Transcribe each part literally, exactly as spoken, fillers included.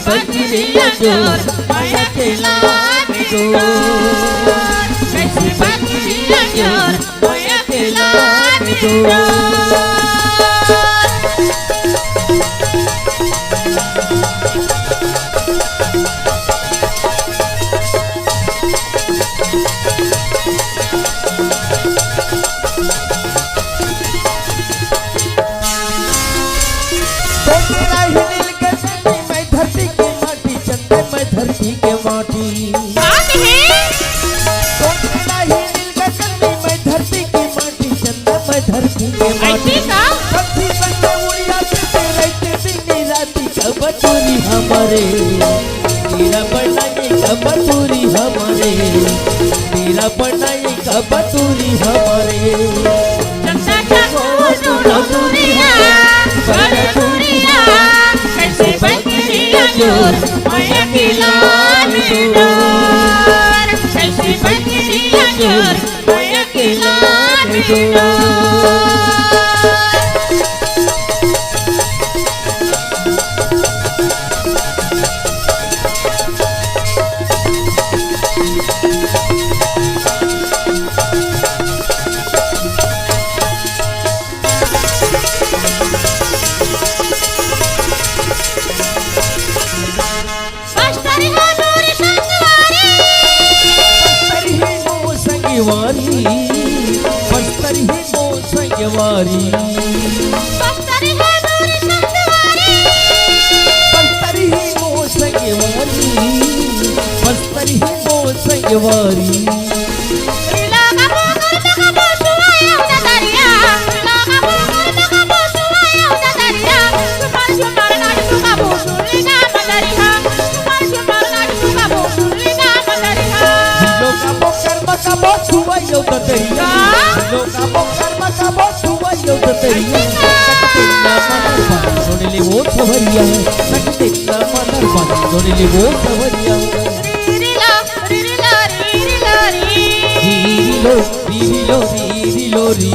बकरिया चोर, मैं अकेला में डोर। कैसे बकरिया चोर, मैं अकेला में डोर। तो तेरा ही नील गगन में मैं धरती की माटी, चंदा मैं धरती के माटी। बात है। तो तेरा ही नील गगन में मैं धरती की माटी, चंदा मैं धरती के माटी। ऐसे का? पक्षी बन के उड़िया से तेरे के दिन राती कब चोरी हमारे। तेरा बनाए कब चोरी हमारे। तेरा बनाए कब चोरी हमारे। चंदा चंदा दूरिया, बड़ा दूरिया, कैसे बकरिया चोर, मैं अकेला में डोर। कैसे बकरिया चोर, मैं अकेला में डोर। बस्तर ही मोर संगवारी। बस्तर ही मोर संगवारी। बस्तर ही मोर संगवारी। बस्तर ही मोर संगवारी। बस्तर ही मोर संगवारी। बस्तर ही मोर संगवारी। लोका बोकर मका बोसुआ यो दतरिया। का? लोका बोकर मका बोसुआ यो दतरिया। अच्छा। सकते ना मदर पानी जोड़े ले वो सवरिया। सकते ना मदर पानी जोड़े ले वो सवरिया। री री ला, री री ला, री री ला, री। री री लो, री री लो, री री लो, री।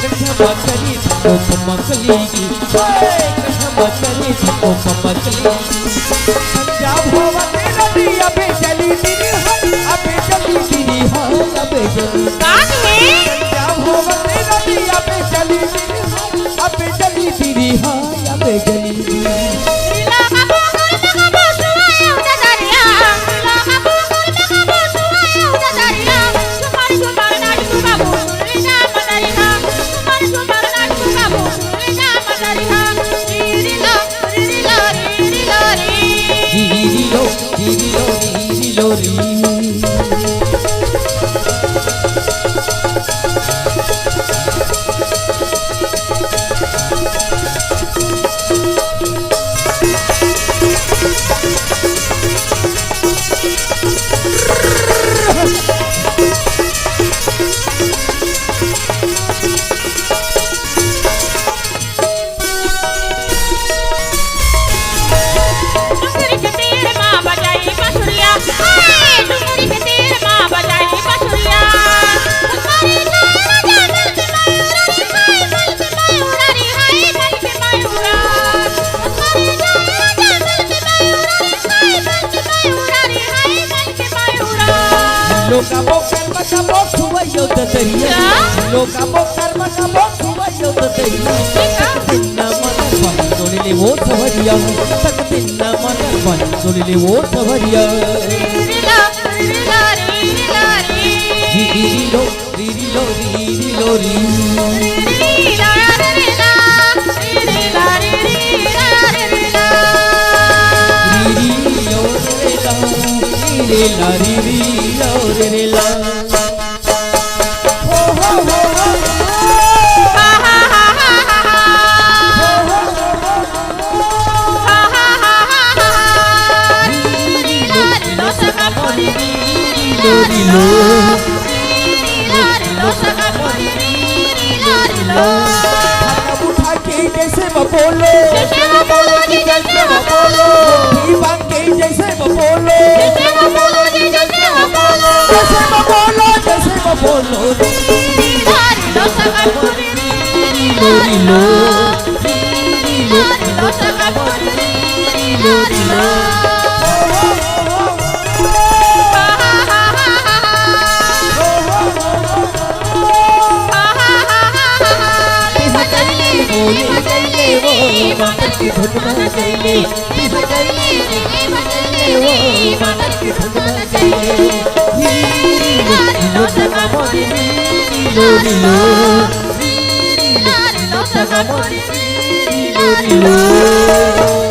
कठमा करी धको पमकली, ओए, कठमा करी धको पमकली। पंजाब होवा तेरा भी अबे जली तेरी हो, अबे जली तेरी हो, अबे जली। बात है। पंजाब होवा तेरा भी अबे जली तेरी हो, अबे जली तेरी हो, अबे जली तेरी। री री लो, री री लो, री री लो, री। डुंगरी के तीर मा बजाई बसुरिया, हाय, डुंगरी के तीर मा बजाई बसुरिया। हमारे जाए राजा बन के मयूरा रे, हाय, बन के मयूरा रे, हाय, बन के मयूरा। हमारे जाए राजा बन के मयूरा रे, हाय, बन के मयूरा रे, हाय, बन के मयूरा। लोका बोकर मका बोसुआ यो दतरिया। क्या? लोका बोकर मका बोसुआ यो दतरिया। ठीक है। सकते ना मदर पानी जोड़े ले वो सवरिया। सकते ना मदर पानी जोड़े ले वो सवरिया। री री ला, री री ला, री री ला, री। री री लो, री री लो, री री लो, री। री री ला, री री ला, री री ला, री री ला, री री ला। री री लो, री री ला, री री ला, री री लो, री री ला। लो, लो, सगा मोरी, लो, लो। हाथ उठा के जैसे मैं बोलो, जैसे मैं बोलो जी, जैसे मैं बोलो। मुट्ठी बांध के जैसे मैं बोलो, जैसे मैं बोलो जी, जैसे मैं बोलो। जैसे मैं बोलो, जैसे मैं बोलो। लो, सगा मोरी, लो, लो, लो, सगा मोरी, लो, लो।